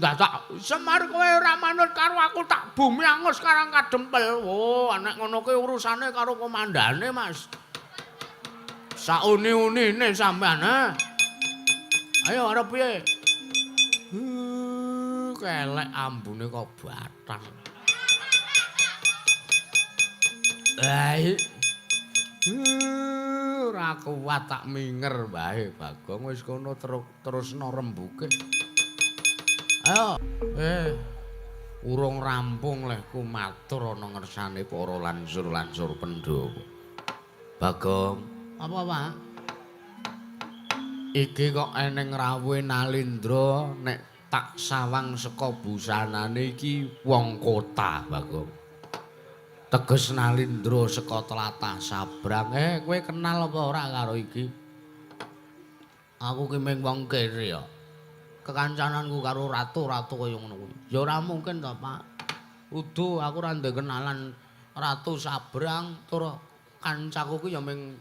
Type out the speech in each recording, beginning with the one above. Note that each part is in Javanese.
Dadak Semar kowe ora manut karo aku tak bumi angus Karang Kadempel. Oh, nek ngono kuwi urusane karo komandane, Mas. Sauni-unine sampean, ha. Ayo arep piye? Kelek ambune kok batang. Lah ora kuat tak minger wae Bagong wis kono terusno rembuke. Ayo, urung rampung lehku matur ana ngersane para lansur-lansur Pandhawa. Bagong, apa Pak? Iki kok eneng rawuhe Nalindra nek tak sawang saka busanane iki wong kota, Bagong. Teges Nalindra saka tlatah Sabrang. Kowe kenal apa ora karo iki? Aku ki mung wong kere ya. Kekancananku karo ratu-ratu kaya ngono kuwi. Ya ora mungkin to, Pak. Udu aku ora ndek kenalan Ratu Sabrang tur kancaku ki ya mung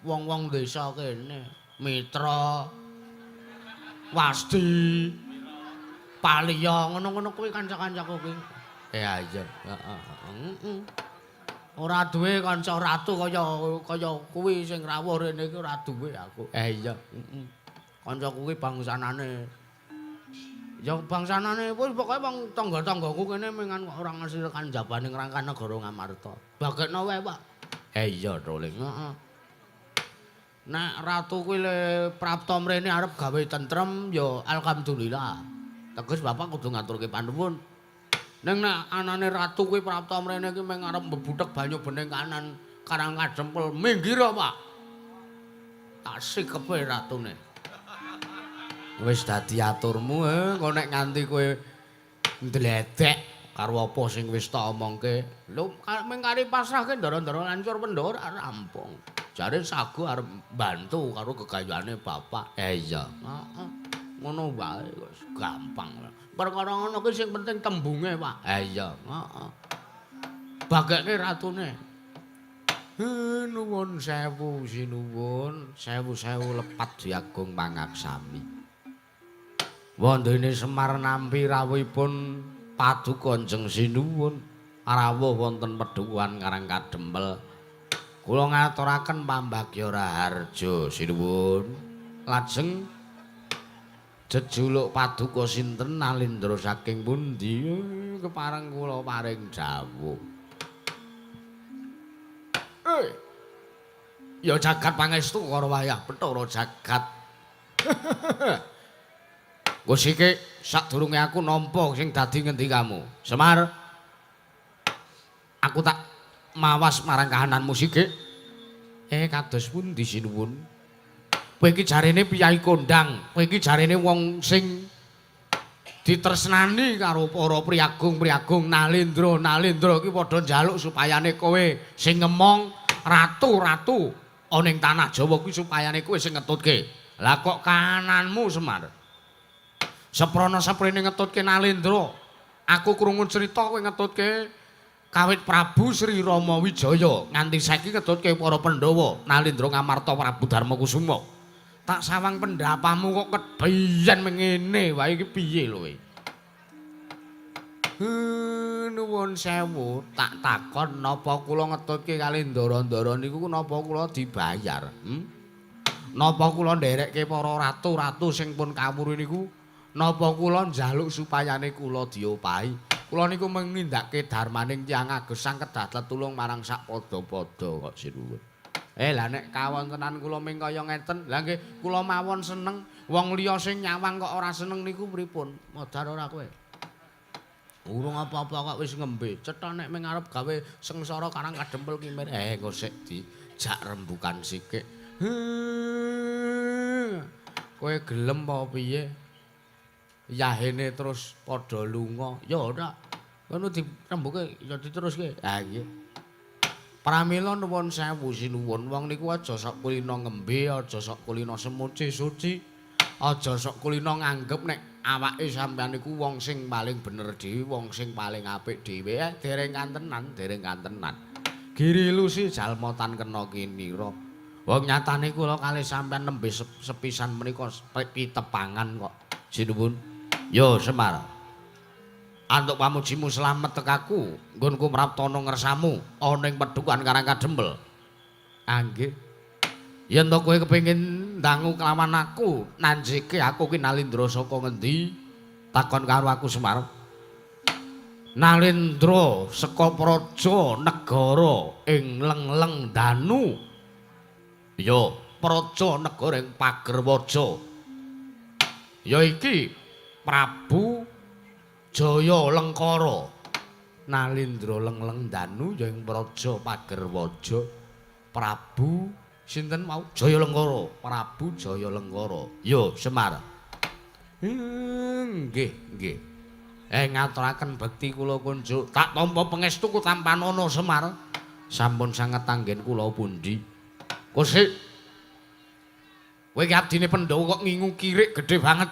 wong-wong desa kene. Mitra, Wasti, Paliya ngono-ngono kuwi kanca-kancaku kuwi. Ya iya, heeh, heeh. Ora duwe kanca ratu kaya kaya kuwi sing rawuh rene iki ora duwe aku. Iya, heeh. Kancaku kuwi bangsanane. Ya bangsanane wis pokoke wong tangga-tanggaku kene mengan kok ora ngasih rekan jabane ngrangkah negara Ngamarta. Bagekno wae, Pak. Iya, Roling. Heeh. Nek ratu kuwi le prapta mrene arep gawe tentrem ya alhamdulillah. Teges bapak kudu ngaturke panuwun. Ning nek anane ratu kuwi prapta mrene iki mung arep mbebuthek banyu bening kanan Karang Kadempel, minggir Pak. Tak sikepe ratune. Wis dadi aturmu, engko nek nganti kowe ndledek karo apa sing wis tak omongke. Lho, mung kari pasrahke ndara-ndara lancur Pandhawa ora rampung. Jare sago arep mbantu karo gegayane bapak. Iya. Heeh. Ngono wae wis gampang. Perkara ngono kuwi sing penting tembunge, Pak. Iya. Heeh. Bageke ratune. Nuwun sewu sinuwun, sewu-sewu lepat diagung pangaksami. Wondene Semar nampi rawuhipun Paduka Kanjeng Sinuwun rawuh wonten Pedukuhan Karang Kadempel. Kula ngaturaken pambagya raharja sinuwun. Lajeng jejuluk paduka sinten Nalindra saking pundi kepareng kula paring dawuh. Ya jagat pangestu karo wayah Bathara jagat. Gus iki sadurunge aku nampa sing dadi ngendikamu. Semar. Aku tak mawas marang kahananmu sithik. Kados pundi sinuwun? Kowe iki jarene piyayi kondang, kowe iki jarene wong sing ditresnani karo para priyagung-priyagung Nalindra. Nalindra iki padha njaluk supayane kowe sing ngemong ratu-ratu ana ing tanah Jawa kuwi supayane kowe sing ngetutke. Lah kok kahananmu Semar? Seprana seprene ngetutke Nalindra. Aku krungu crita kowe ngetutke kawit Prabu Sri Rama Wijaya nganti saiki ngetutke para Pandhawa Nalindra Ngamarta Prabu Darma Kusuma. Tak sawang pendapamu kok kebiyen mengene wae iki piye lho kowe? Nuwun sewu, tak takon napa kula ngetutke kali ndara-ndara niku napa kula dibayar? Napa kula nderekke para ratu-ratu sing pun kawruh niku? Napa kula njaluk supayane kula diopahi? Kula niku mung nindakake darmaning tiyang agesang kedah tetulung marang sak padha-padha kok sinuwun. Lah nek kawontenan kula ming kaya ngeten, lah nggih kula mawon seneng, wong liya sing nyawang kok ora seneng niku pripun? Modar ora kowe? Urung apa-apa kok wis ngembe. Cetha nek ming arep gawe sengsara Karang Kadempel ki mir. Engko sik dijak rembukan sikik. Kowe gelem apa piye? Yahene terus padha lunga. Ya ora. Ngono dirembuke ya diteruske. Ha iya. Pramila nuwun sewu sinuwun, wong niku aja sok kulina ngembe, aja sok kulina semuci suci, aja sok kulina nganggep nek awake sampeyan niku wong sing paling bener dhewe, wong sing paling apik dhewe. Dereng kantenan, dereng kantenan. Giri lusi jalma tan kena kinira. Wong nyatane kula kalih sampeyan nembe sepisan menika pitepangan kok. Sinuwun. Yo Semar. Antuk pamujimu slamet tekaku, nggonku mraptana ngersamu ana ing pedukuhan Karang Kadempel. Ah nggih. Yen to kowe kepengin ndangu kelawan aku, nanjike aku ki Nalindra saka ngendi? Takon karo aku Semar. Nalindra saka praja negara ing Lengleng Danu. Ya, praja negara ing Pagerwaja. Ya iki Prabu Jaya Lengkara. Nalindra Lengleng Danu ya ing praja Pagerwaja. Prabu sinten mau? Jaya Lengkara. Prabu Jaya Lengkara. Ya, Semar. Nggih, nggih. Ngaturaken bekti kula kunjuk. Tak tampa pangestuku tampanana Semar. Sampun sanget anggen kula pundi. Kusik. Kowe iki abdine Pandhawa kok ngingu kirik gedhe banget.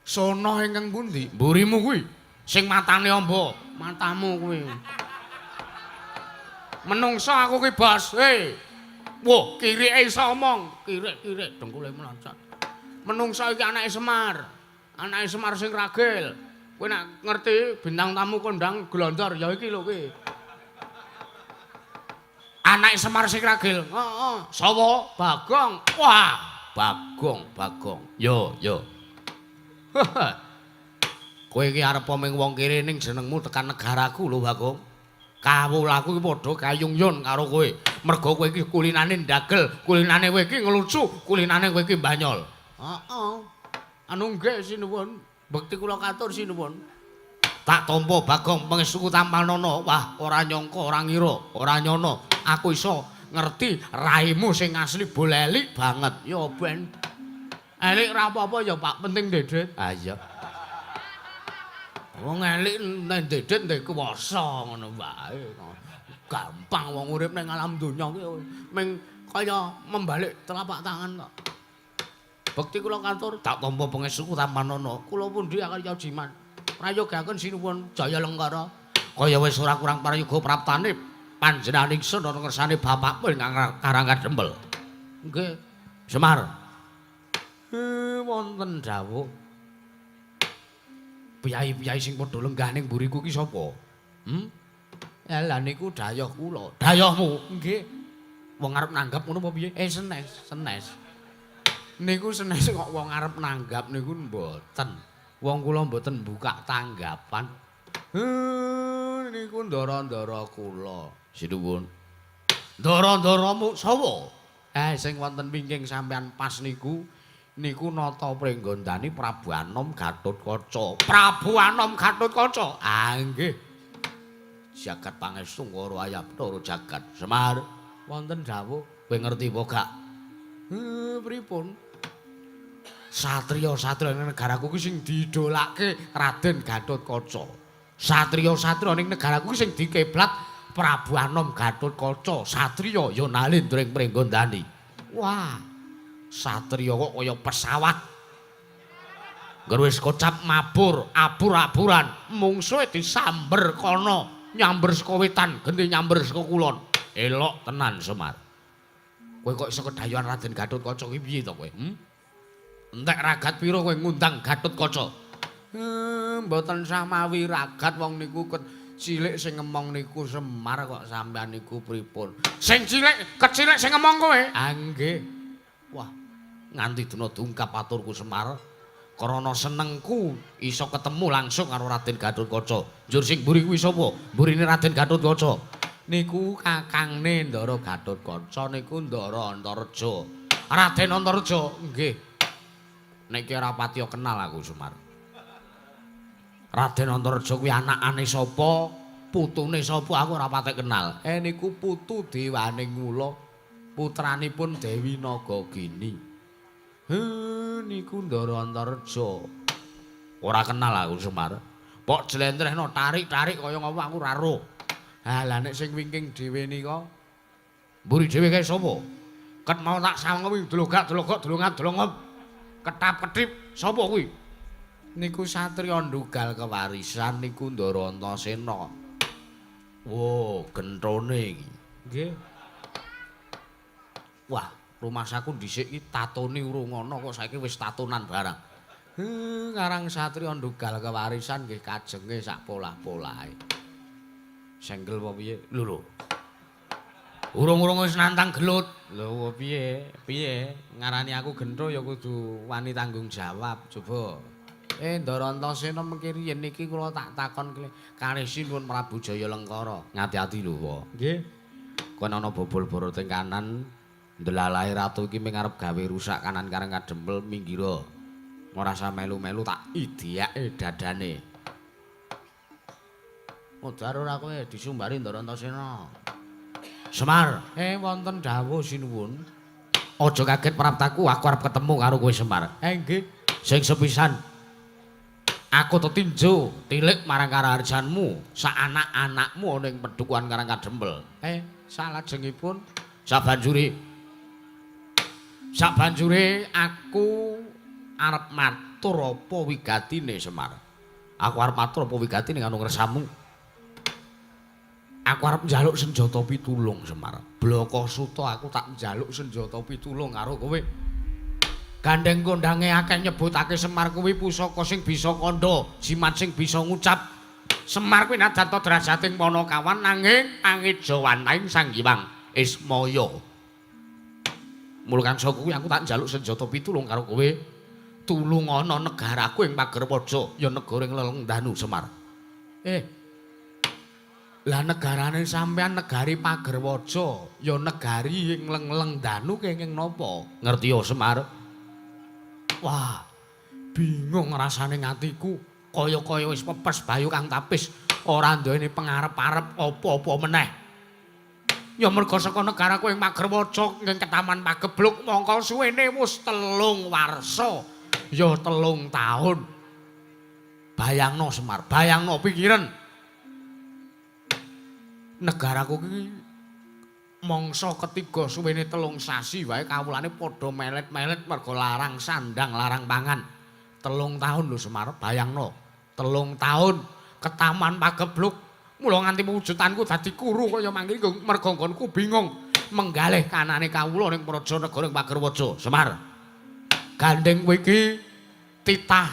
Sono ingkang pundi? Mburimu kuwi sing matane amba, matamu kuwi. Menungsa aku ki, Bos. Hei. Wah, kirike iso omong. Kirik-kirik dengkule mlocot. Menungsa iki anake Semar. Anake Semar sing ragil. Kowe nek ngerti bintang tamu kondang glondor ya iki lho kuwi. Anake Semar sing ragil. Heeh. Sapa? Bagong. Wah, Bagong, Bagong. Yo, yo. Kowe iki arep ming wong kere ning jenengmu tekan negaraku lho, Bagong. Kawulaku iki padha kayungyun karo kowe. Mergo kowe iki kulinane ndagel, kulinane kowe iki ngelucu, kulinane kowe iki banyol. Heeh. Anu nggih sinuwun, bekti kula katur sinuwun. Tak tampa Bagong pangestuku tampanana. Wah, ora nyangka, ora ngira, ora nyono. Aku iso ngerti raimu sing asli bolelik banget. Ya ben. Elik ora apa-apa ya, Pak, penting dedet. Ah iya. Wong elik nek dedet ndek kuwasa ngono wae. Gampang wong urip ning alam donya ki ming kaya membalik telapak tangan kok. Bekti kula katur tak tampa pangestuku tampanana. Kula pundi akarya jimat. Prayogaken sinuwun Jaya Lengkara. Kaya wis ora kurang prayoga praptane panjenengan ingsun ana ngersane bapakmu ing Karang Kadempel. Nggih. Semar. Wonten dawuh. Piyai-piyai sing padha lenggah ning mburiku ki sapa? Lah niku dayoh kula. Dayohmu? Nggih. Wong arep nanggap ngono apa piye? Senes, senes. Niku senes kok wong arep nanggap niku mboten. Wong kula mboten buka tanggapan. Niku ndara-ndara kula. Sinuwun. Ndara-ndaramu sapa? Sing wonten wingking sampean pas niku niku nata pringgondani Prabu Anom Gatotkaca. Prabu Anom Gatotkaca. Ah nggih. Jagat pangestu ngoro ayaptara jagat. Semar wonten dawuh. Kowe ngerti apa gak? Pripun? Satriya-satriya ning negaraku ki sing diidolake Raden Gatotkaca. Satriya-satriya ning negaraku ki sing dikeblat Prabu Anom Gatotkaca. Satriya ya Nalindra ing Pringgondani. Wah. Satriya kok kaya pesawat. Ngger wis kocap mabur, abur-aburan, mungsuhe disamber kono, nyamber saka wetan, genti nyamber saka kulon. Elok tenan Semar. Kowe kok iso kedayuhan Raden Gatotkaca ki piye to kowe? Entek ragat pira kowe ngundang Gatotkaca? Mboten samawi ragat wong niku cilik sing ngemong niku Semar kok sampean niku pripun? Sing cilik, kecilik sing ngemong kowe? Ah nggih. Wah, nganti dina dungkap aturku Semar. Krana senengku iso ketemu langsung karo Raden Gatotkaca. Njur sing mburi kuwi sapa? Mburine Raden Gatotkaca. Niku kakangne Ndara Gatotkaca niku Ndara Antareja. Raden Antareja, nggih. Nek ki ora patiya kenal aku Semar. Raden Antareja kuwi anakane sapa? Putune sapa aku ora patek kenal. Niku putu Dewaning Mula, putranipun Dewi Nagagini. Niku Ndara Antareja. Ora kenal aku Semar. Pok jlentrehno tarik-tarik kaya ngopo aku ora roh. Ha lah nek sing wingking dhewe nika mburi dhewe kae sapa? Ket mau tak sawang kuwi dlogak-dlogok dlongap-dlongop. Ketap-ketip sapa kuwi? Niku satriya ndugal kewarisan niku Ndara Antasena. Wo, genthone iki. Nggih. Wah, Rumasaku dhisik iki tatone urung ana kok saiki wis tatonan barang. Karang Satriya ndugal kewarisan nggih kajenge sak polah-polahe. Senggel apa piye? Lho lho. Urung-urung wis nantang gelut. Lho piye? Piye? Ngarani aku gentho ya kudu wani tanggung jawab, coba. Ndara Antasena mengki riyen niki kula tak takon kalih Sinuwun Prabu Jaya Lengkara. Ngati-ati lho, Pak. Nggih. Kowe ana bobol borote kanan, ndelalahe ratu iki ming arep gawe rusak kanan Karang Kadempel minggira. Ora usah melu-melu tak idyake dadane. Modar ora kowe disumbari Ndara Antasena. Semar, wonten dawuh sinuwun. Aja kaget praptaku, aku arep ketemu karo kowe Semar. Nggih. Sing sepisan aku tetinju tilik marang karaharjanmu, sak anak-anakmu ana ing pedukuhan Karang Kadempel. Salajengipun sabanjure aku arep matur apa wigatine Semar. Aku arep matur apa wigatine karo ngersamu. Aku arep njaluk senjata pitulung Semar. Blaka Suta aku tak njaluk senjata pitulung karo kowe. Gandeng kondange akeh nyebutake Semar kuwi pusaka sing bisa kandha, jimat sing bisa ngucap. Semar kuwi nadan ta derajating panakawan nanging angejawantaing Sang Hyang Ismaya. Mula kangsa kuwi aku tak njaluk senjata pitulung karo kowe. Tulungana negaraku ing Pagerwaja, ya negara ing Leleng Danu Semar. Lah negarane sampean negari Pagerwaja, ya negari ing Lengleng Danu kenging napa? Ngerti ya Semar? Wah, bingung rasane atiku, kaya-kaya wis pepes bayu kang tapis, ora duweni pengarep-arep apa-apa meneh. Ya merga saka negaraku ing Pagerwaja ing Ketaman Pagebluk mongko suwene wis 3 warsa, ya 3 taun. Bayangno Semar, bayangno pikiran. Negaraku iki mangsa ketiga suwene 3 sasi wae kawulane padha melet-melet merga larang sandang, larang pangan. 3 taun lho Semar, bayangno. 3 taun Ketaman Pagebluk. Mula nganti wujudanku dadi kuru kaya mangke merga nggonku bingung menggalih kanane kawula ning praja negara ing Pagerwaja. Semar. Gandeng kowe iki titah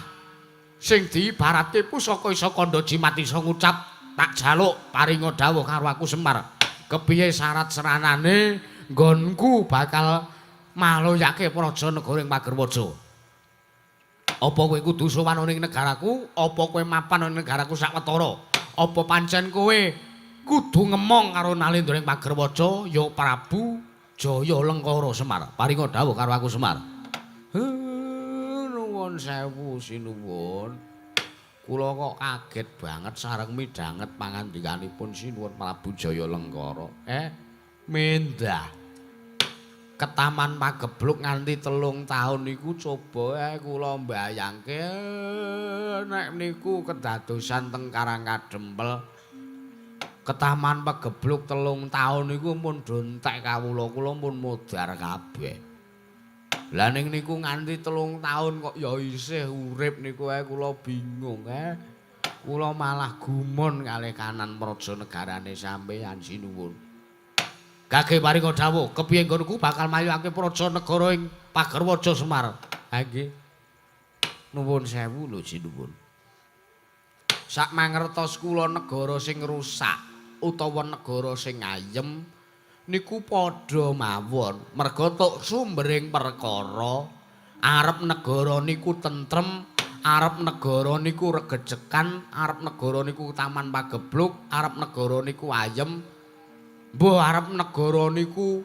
sing diibaratke pusaka isa kandha jimat isa ngucap tak jaluk paringa dawuh karo aku Semar. Kepiye syarat seranane nggonku bakal maloyake praja negara ing Pagerwaja. Apa kowe kudu sowan ning negaraku? Apa kowe mapan ning negaraku sawetara? Apa pancen kowe kudu ngemong karo Nalendra ing Pagerwaja ya Prabu Jaya Lengkara Semar? Paringa dawuh karo aku Semar. Nuwun sewu sinuwun. Kula kok kaget banget sareng midhanget pangandikanipun Sinuwun Prabu Jaya Lengkara. Mendah. Ketaman Pagebluk nganti 3 taun niku coba kula mbayangke nek niku kedadosan teng Karang Kadempel. Ketaman Pagebluk 3 taun niku pun do entek kawula, kula pun modar kabeh. Lah ning niku nganti 3 taun kok ya isih urip niku ae kula bingung. Kula malah gumun kalih kanan praja negarane sampeyan sinuwun. Gage paringa dawuh, kepiye nggonku bakal mayuake praja negara ing Pagerwaja Semar. Ha nggih. Nuwun sewu lho sinuwun. Sak mangertos kula negara sing rusak utawa negara sing ayem niku padha mawon. Merga tok sumbering perkara arep negara niku tentrem, arep negara niku regejekan, arep negara niku Taman Pagebluk, arep negara niku ayem. Mbuh arep negara niku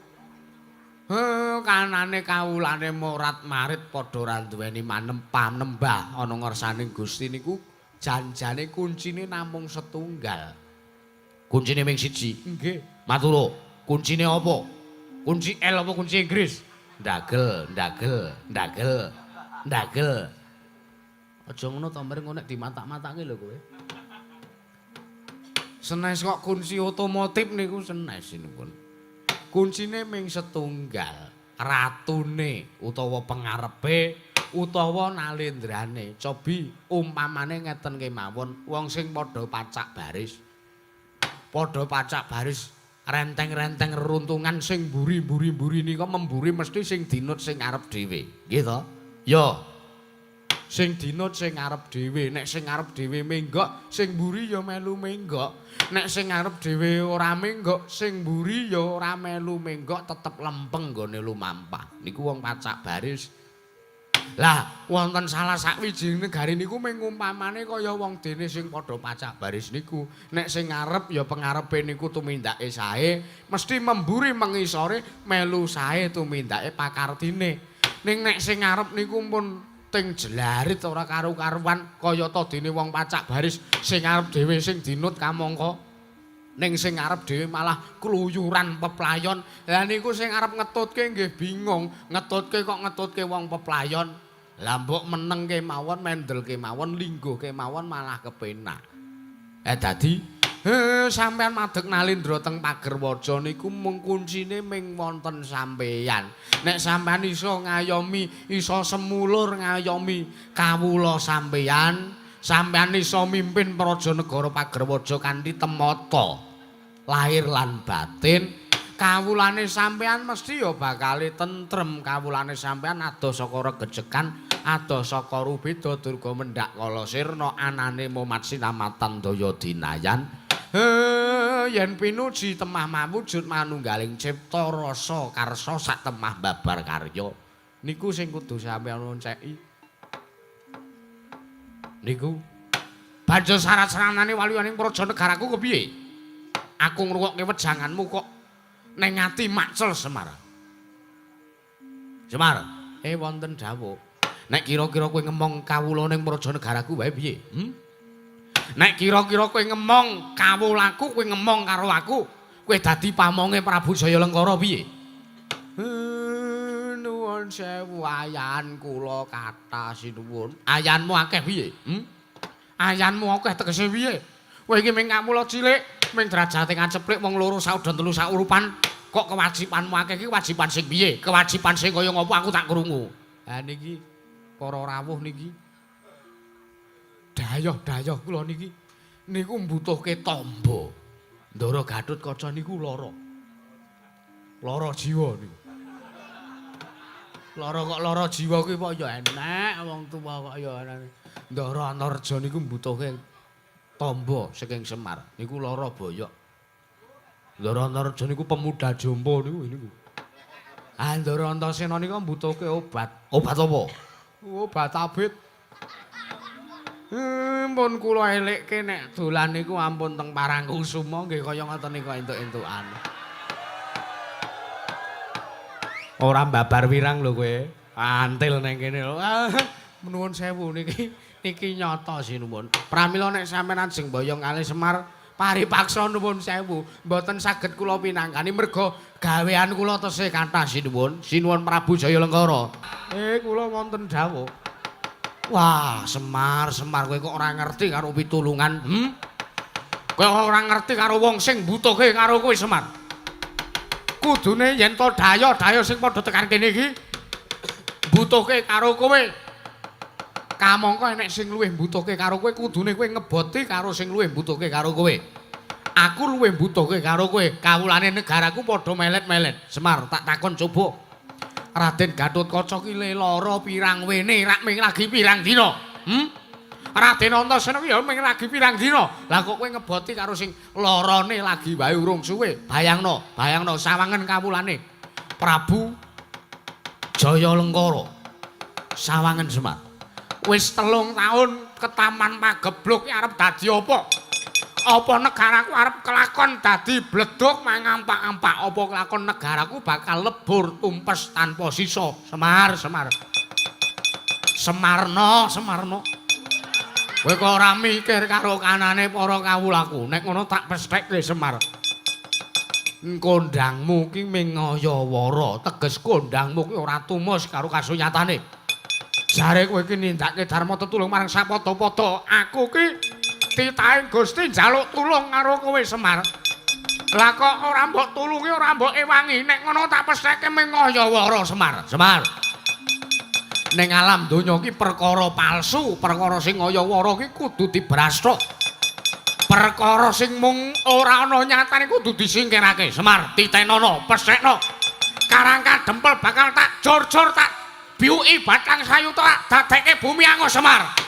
kanane kawulane morat-marit padha ora duweni panembah ana ngersane Gusti niku janjane kuncine namung setunggal. Kuncine ming siji. Nggih. Matur. Kuncine apa? Kunci L apa kunci Inggris? Ndagel, ndagel, ndagel, ndagel. Aja ngono to mring nek dimatak-matake lho kowe. Senes kok kunci otomotif niku senes niku. Kuncine ming setunggal, ratune utawa pengarepe utawa nalendrane. Cobi umpamane ngeten kemawon, wong sing padha pacak baris. Padha pacak baris Renteng-renteng reruntungan sing mburi-mburi-mburi nika memburi mesti sing dinut sing arep dhewe. Nggih to? Ya. Sing dinut sing arep dhewe, nek sing arep dhewe menggok, sing mburi ya melu menggok. Nek sing arep dhewe ora menggok, sing mburi ya ora melu menggok, tetep lempeng nggone lumampah. Niku wong pacak baris. Lah, wonten salah sakwijing negari niku mung umpamane kaya wong dene sing padha pacak baris niku. Nek sing ngarep ya pengarepe niku tumindake sae, mesti memburi mengisore melu sae tumindake pakartine. Ning nek sing ngarep niku pun ting jlarit ora karu-karuan kaya ta dene wong pacak baris sing ngarep dhewe sing dinut kamangka. Ning sing ngarep dhewe malah kluyuran peplayon. Lah niku sing arep ngetutke nggih bingung, ngetutke kok ngetutke wong peplayon. Lah mbok meneng kemawon, mendel kemawon, lingguh kemawon malah kepenak. Dadi sampean madeg nalindra teng Pagerwaja niku mung kuncine ming wonten sampeyan. Nek sampean iso ngayomi, iso semulur ngayomi kawula sampeyan, sampeyan iso mimpin praja negara Pagerwaja kanthi temata lahir lan batin. Kawulane sampeyan mesti ya bakale tentrem, kawulane sampeyan adoh saka regejekan, adoh saka rubeda durga mendhak kala sirna anane momat sinamatan daya dinayan. Yen pinuji temah mawujud manunggaling cipta rasa karsa sak temah babar karya. Niku sing kudu sampeyan onceki. Niku banjur syarat-saranane waliyaning praja negaraku kepiye? Aku ngrungokke wejanganmu kok ning ati makcel Semar. Semar, wonten dawuh. Nek kira-kira kowe ngemong kawula ning praja negaraku wae piye? Nek kira-kira kowe ngemong kawulaku, kowe ngemong karo aku, kowe dadi pamonge Prabu Jaya Lengkara piye? Nuwun sewu ayan kula kathah sinuwun. Ayanmu akeh piye? Ayanmu akeh tegese piye? Kowe iki ming kawula cilik, ming derajate ngaceplik wong loro saudon telu saurupan, kok kewajibanmu akeh iki kewajiban sing piye? Kewajiban sing kaya ngopo aku tak krungu. Ha niki para rawuh niki dayoh-dayoh kula niki niku mbutuhke tamba. Ndara Gatotkaca niku lara. Lara jiwa niku. Lara kok lara jiwa kuwi kok ya enek wong tuwa kok ya enek. Ndara Antarja niku mbutuhke tamba saking Semar niku lara boyok. Ndara Antarja niku pemuda jompo niku niku. Ah Ndara Antasena niku mbutuhke obat. Obat apa? Obat abit. Pun kula elekke nek dolan niku ampun teng Parangkusuma nggih kaya ngoten niku entuk-entukan. Ora babar wirang lho kowe. Antil nang kene lho. Nuwun sewu niki niki nyata sinuwun. Pramila nek sampeyan ajeng boyong kalih Semar paripaksa nuwun sewu, mboten saged kula pinangkani merga gawean kula tesih kathah sinuwun. Sinuwun Prabu Jaya Lengkara. Kula wonten dawuh. Wah, Semar, Semar kowe kok ora ngerti karo pitulungan? Kowe kok ora ngerti karo wong sing mbutuhke karo kowe, Semar. Kudune yen to daya-daya sing padha tekan kene iki mbutuhke karo kowe. Kamangka enek sing luwih mbutuhke karo kowe, kudune kowe ngeboti karo sing luwih mbutuhke karo kowe. Aku luwih mbutuhke karo kowe, kawulane negaraku padha melet-melet. Semar, tak takon coba. Raden Gatotkaca ki le lara pirang wene rak ming lagi pirang dina? Raden Antasena ki ya ming lagi pirang dina. Lah kok kowe ngeboti karo sing larane lagi wae urung suwe. Bayangno, bayangno sawangen kawulane Prabu Jaya Lengkara. Sawangen Semar. Wis 3 taun ketaman pagebluk ki arep dadi apa? Apa negaraku arep kelakon dadi bleduk mangampak-ampak? Apa kelakon negaraku bakal lebur tumpes tanpa sisa? Semar, Semar. Semarno, Semarno. Kowe kok ora mikir karo kanane para kawulaku? Nek ngono tak pesthek Semar. Kondangmu ki ming ngayawara, teges kondangmu ki ora tumus karo kasunyatane. Jare kowe ki nindakake dharma tetulung marang sapada-pada. Aku ki titahe Gusti njaluk tulung karo kowe Semar. Lah kok ora mbok tulungi, ora mbok ewangi. Nek ngono tak pestheke ming ngayawara Semar. Semar. Ning alam donya ki perkara palsu, perkara sing ngayawara ki kudu dibrasthok. Perkara sing mung ora ana nyatane kudu disingkirake. Semar, titenono, pesekno. Karang Kadempel bakal tak jor-jor tak biuki batang sayuta tak dadekke bumi angus Semar.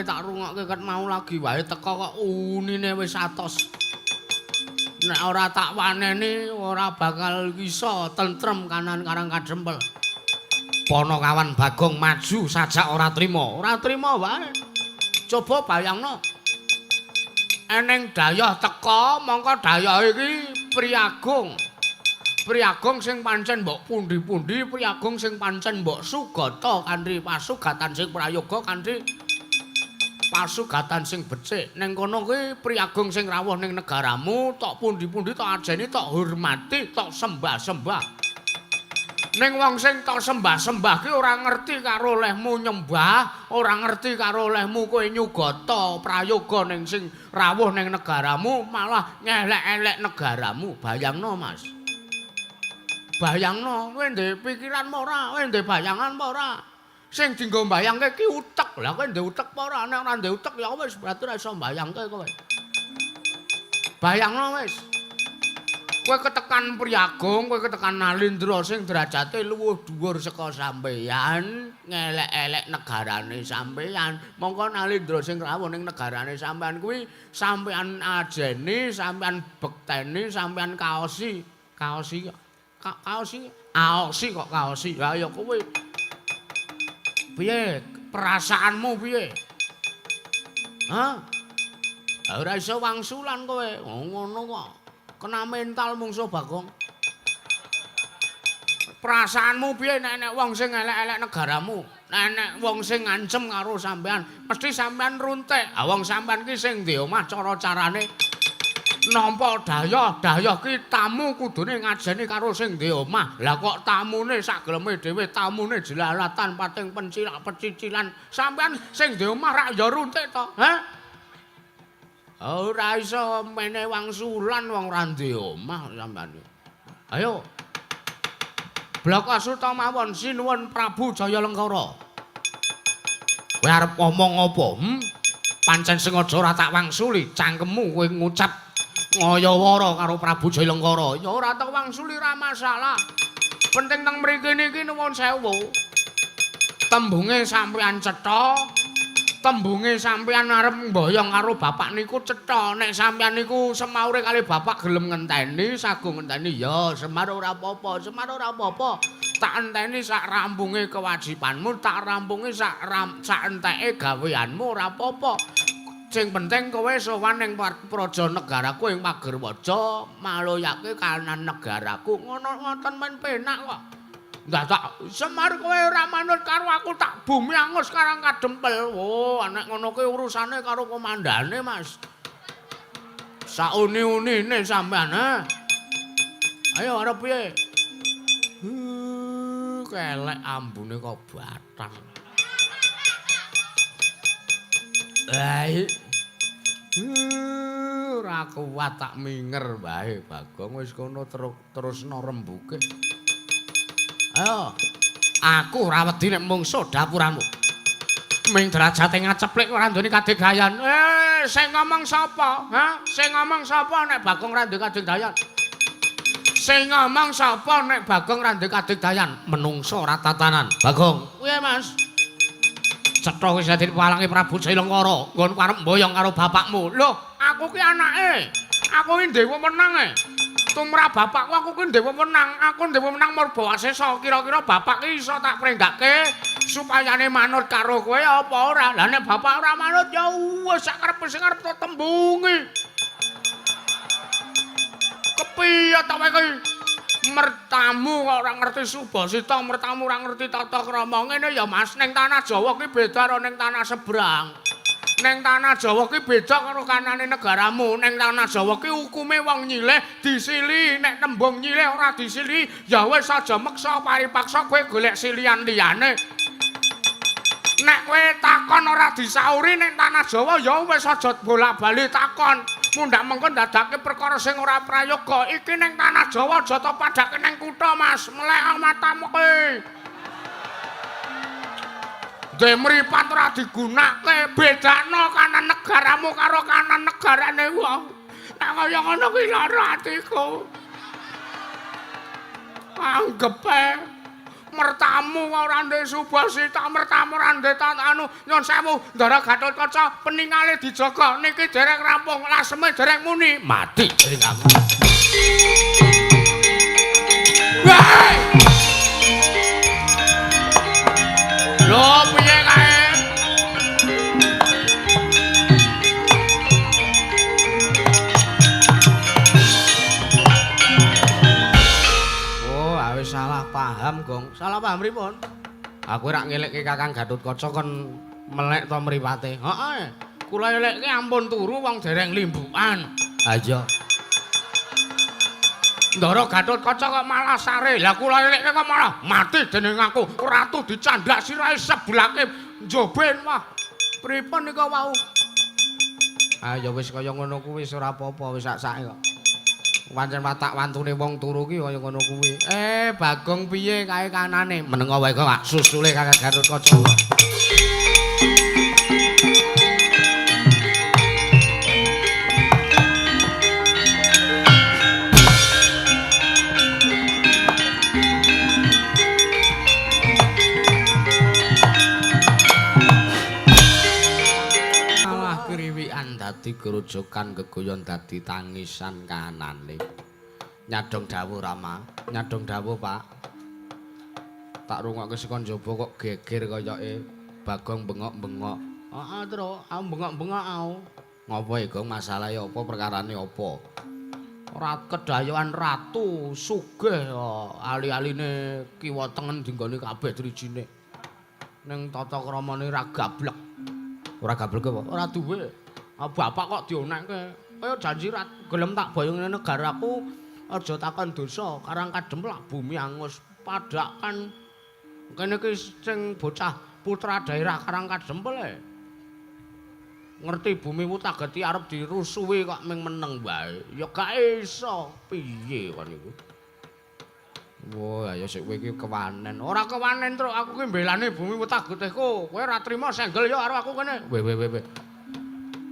Tak rungokke ket mau lagi wae teko kok unine wis atos. Nek ora tak waneni ora bakal iso tentrem kanan Karang Kadempel. Ponokawan Bagong maju sajak ora trima. Ora trima wae. Coba bayangno. Eneng dayah teko mongko dayah iki Priagung. Priagung sing pancen mbok pundi-pundi, Priagung sing pancen mbok sugata kanthi pasugatan sing prayoga kanthi pasugatan sing becik. Ning kono kuwi Priagung sing rawuh ning negaramu, tok pundi-pundi tok ajeni, tok hormati, tok sembah-sembah. Ning wong sing tok sembah-sembah ki ora ngerti karo olehmu nyembah, ora ngerti karo olehmu kowe nyugata prayoga ning sing rawuh ning negaramu, malah ngelek-elek negaramu. Bayangno, Mas. Bayangno, kowe ndek pikiran apa ora? Kowe ndek bayangan apa ora? Sing dienggo mbayangke ki utek. Lah kowe ndek utek apa ora? Nek ora ndek utek ya wis berarti ora iso mbayangke kowe. Bayangno wis. Kowe ketekan Priagung, kowe ketekan Nalindra sing derajate luwih dhuwur saka sampeyan, ngelek-elek negarane sampeyan. Mongko Nalindra sing rawuh ning negarane sampeyan kuwi sampeyan ajeni, sampeyan bekteni, sampeyan kaosi. Kaosi kaosi, aosi kok kaosi. Ya ya kowe. Piye perasaanmu piye? Hah? Ora iso wangsulan kowe. Ngono kok. Kena mental mungsuh Bagong. Perasaanmu piye nek nek wong sing elek-elek negaramu, nek nek wong sing ngancem karo sampean, mesti sampean runtik. Ah wong sampean ki sing ndek omah cara-carane nampa dayah, dayah ki tamu kudune ngajeni karo sing ndek omah. Lah kok tamune sak geleme dhewe, tamune jelalatan pating pencilak pecicilan. Sampean sing ndek omah rak ya runtik to, ha? Ora iso mene wangsulan wong ora ndek omah sampean. Ayo. Blakasuta mawon sinuwun Prabu Jayalengkara. Kowe arep ngomong apa? Pancen sengaja ora tak wangsuli, cangkemmu kowe ngucap ngayawara karo Prabu Jayalengkara. Ya ora tak wangsuli ora masalah. Penting teng mriki niki nuwun sewu. Tembunge sampean cetha, tembunge sampean arep mboyong karo bapak niku cetha. Nek sampean niku semaure kali bapak gelem ngenteni, sagung ngenteni ya Semar ora apa-apa, Semar ora apa-apa. Tak enteni sak rampunge kewajibanmu, tak rampunge sak enteke gaweanmu ora apa-apa. Sing penting kowe sowan ning praja negaraku ing Pagerwaja, maloyake kanan negaraku. Ngono ngoten men penak kok. Ndak tak Semar kowe ora manut karo aku tak bumi angus Karang Kadempel. Oh, nek ngono kuwi urusane karo komandane, Mas. Sauni-unine sampean, ha. Ayo arep piye? Kelek ambune kok batang. Lah ora kuat tak minger wae Bagong wis kono terusno rembuke. Ayo, aku ora wedi nek mungsuh dapuramu. Ming derajate ngaceplik ora ndone kadegayan. Sing ngomong sapa? Ha? Sing ngomong sapa nek Bagong ora ndek kadegayan? Sing ngomong sapa nek Bagong ora ndek kadegayan? Menungso ora tatanan. Bagong, piye Mas? Cetha wis dadi palange Prabu Jayalengkara, nggon arep mboyong karo bapakmu. Lho, aku ki anake. Aku ki ndewe menang e. Tumrap bapakku aku ki ndewe menang. Aku ndewe menang Murbawasesa. Kira-kira bapak ki iso tak prenggake supayane manut karo kowe apa ora? Lah nek bapak ora manut ya wis sak karepe sing arep tak tembungi. Kepiye ta kowe iki? Mertamu kok ora ngerti subasita, mertamu ora ngerti tata krama. Ngene ya Mas, ning tanah Jawa ki beda karo ning tanah seberang. Neng tanah Jawa ki beda karo kanane negaramu. Neng tanah Jawa ki hukume wong nyileh disili, nek tembung nyileh ora disili, ya wis aja meksa paripaksa kowe golek silian liyane. Nek kowe takon ora disauri ning tanah Jawa ya wis aja bolak-balik takon. Mundhak mengko ndadake perkara sing ora prayoga. Iki ning tanah Jawa aja to padhake ning kutha, Mas. Melek matamu kowe. Dhe mripat ora digunake, bedakno kanan negaramu karo kanan negarane wong. Nek kaya ngono kuwi lara atiku. Anggepe mertamu ora ndek subasita, mertamu ora ndek anu nyun sewu, Ndara Gatotkaca peningale dijaga niki dereng rampung, laseme dereng muni, mati dening aku. Wah! Lho piye kae? Oh, wis salah paham, Gong. Salah paham pripun? Aku ora ngelekke Kakang Gatotkaca kon melek to mripate. Heeh. Kula elekke ampun turu wong dereng limbukan. Ha iya. Ndara Gatotkaca kok malah sare. Lah kula elekke kok malah mati dening aku. Ratu dicandak sirahe sebelake njoben wah. Pripun nika wau? Ah ya wis kaya ngono kuwi wis ora apa-apa wis sak-sake kok. Pancen watak wantune wong turu ki kaya ngono kuwi. Eh Bagong piye kae kanane? Menengo wae kok susule Kakang Gatotkaca. Dadi grojogan gegoyon dadi tangisan kanane. Nyadong dawuh Rama, nyadong dawuh Pak. Tak rungokke saka njaba kok geger kayake Bagong bengok-bengok. Heeh, Tru, aku bengok-bengok aku. Ngopo e, Gong, masalahe apa, perkarane apa? Ora kedayoan ratu sugih ali-aline kiwa tengen dinggoni kabeh drijine. Ning tata kramane ora gablek. Ora gablek apa? Ora duwe. Bapak kok dionekke. Kaya janji ra gelem tak boyong negaraku aja takon dosa, Karang Kadempel bumi angus padhakan. Kene iki sing bocah putra daerah Karang Kadempel e. Ngerti bumi Wutageti arep dirusuhi kok ming meneng wae. Ya gak iso. Piye kon iku? Wah, ya sik kowe iki kewanen. Ora kewanen, Truk. Aku ki mbelani bumi Wutagetihku. Kowe ora trima senggel ya karo aku kene. Weh weh weh.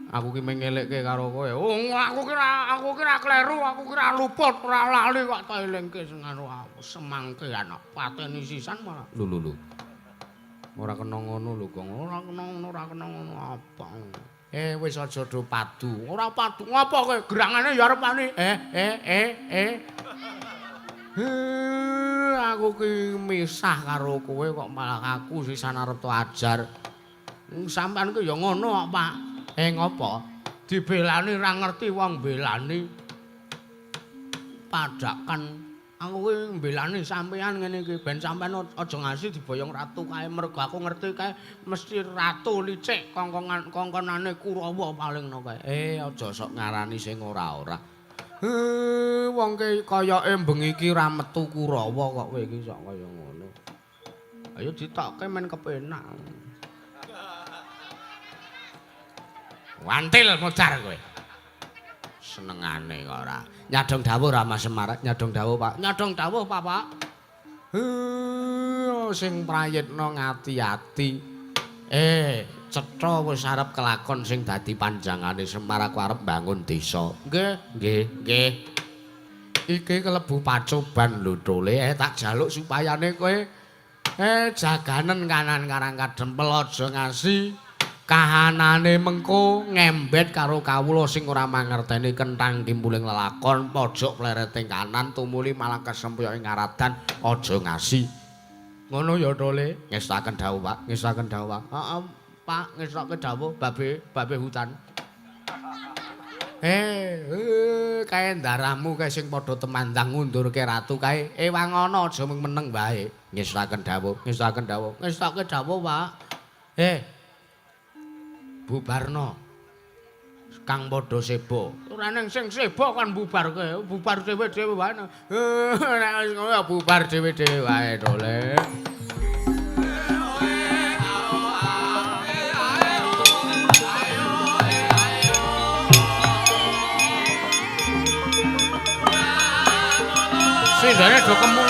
Aku ki mengelekke karo kowe. Oh, aku kira kleru, aku kira luput, ora lali kok tak elingke sing anu aku semangke anak pateni sisan malah. Lho lho lho. Ora kena ngono lho, Gong. Ora kena ngono, ora kena ngono apa. Eh wis aja do padu. Ora padu ngopo kowe? Gerangane ya arep ani. Eh. Aku ki misah karo kowe kok malah aku sisan arep to ajar. Sampeyan ki ya ngono kok, Pak. Eh ngopo? Dibelani ora ngerti wong belani. Padhakan aku kuwi mbelani sampean ngene iki ben sampean aja ngasi diboyong ratu kae mergo aku ngerti kae mesti ratu licik kongkongan kongkonane Kurawa paling no kae. Eh aja sok ngarani sing ora-ora. Wong ki kayake bengi iki ora metu Kurawa kok kowe iki sok kaya ngono. Ayo ditokke men kepenak. Wantil modar kowe. Senengane kok ora. Nyadong dawuh Rama Semar, nyadong dawuh Pak. Nyadong dawuh Pak, Pak. Sing prayitna ngati-ati. Cetha wis arep kelakon sing dadi panjangane Semar aku arep mbangun desa. Nggih, nggih, nggih. Iki kelebu pacoban lho Tole. Tak jaluk supayane kowe jaganen kanan Karang Kadempel aja ngasi kahanane mengko ngembet karo kawula sing ora mangerteni kenthang kimpuling lelakon pojok plereting kanan tumuli malah kesempyok ing ngaradan aja ngasi. Ngono ya Tole. Ngestaken dawuh Pak, ngestaken dawuh Pak. Heeh, Pak, ngestake dawuh babe, babe hutan. Kae ndaramu kae sing padha temandang ngundurke ratu kae. Wangono aja mung meneng wae. Ngestaken dawuh, ngestaken dawuh. Ngestake dawuh, Pak. Bubarno. Kang padha seba. Ora neng sing seba kon bubarke, bubar dhewe-dhewe wae. Nek wis ngono ya bubar dhewe-dhewe wae to, Le. Sindane do kemulak.